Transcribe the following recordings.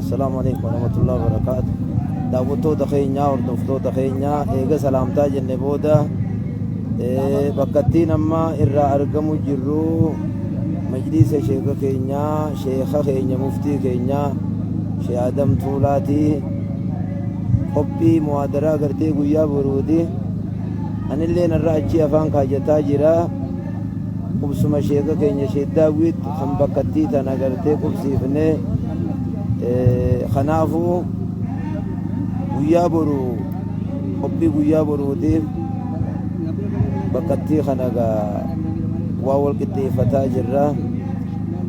Assalaamu alaikum warahmatullahi wabarakaatu. Daawwattoota keenya, hordoftoota keenya, eega salaamtaa jenne booda bakkattiin amma irraa argamu jirru majliisa sheeka keenya, sheeka keenya, muftii keenya Sheekh Adam Tuulaati. Qophii muhaadaraa gartee guyyaa boruuti. Anillee narra achii afaan kaajataa jira. Qubsuma sheeka keenya Sheek Daawwit kan bakkattii tana gartee qubsiifne. Kanaafuu guyyaa boru, qophii guyyaa boruutiif bakkattii kana gaa waa wal qixxeeffataa jirra.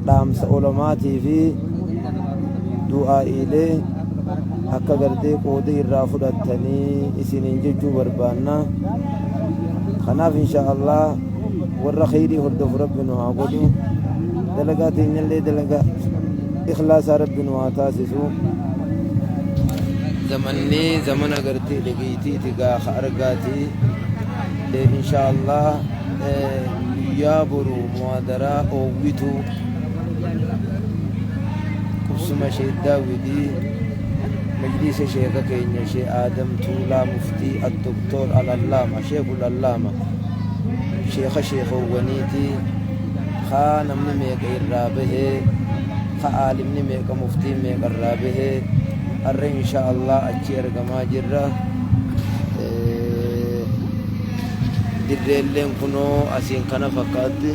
Dhaamsa ulamaatii fi du'aa'iilee akka gartee qooda irraa fudhattanii isiniin jechuu barbaanna. Kanaaf insha Allah warra kheyrii hordofu Rabbi nu haa godhu. Dalagaa teenyallee dalagaa ikhlaasaa Rabbi nu haa taasisu. Zamanni zamana gartee dhageeytiiti gaa ka argaati. Insha Allah guyyaa boru muhaadaraa oowwitu qubsuma Sheek Daawwidi, majliisa sheeka keenya Sheek Aadam Tuulaa, Muftii Addoktoor Al-Allaama Sheekul Allaama, sheeka sheekowwaniiti, ka namni meeqa irraa bahee, ka aalimni meeqa, muftiin meeqa irraa bahee, har'a insha Allah achi argamaa jirra. Dirreelleen kunoo asiin kana fakkaatti.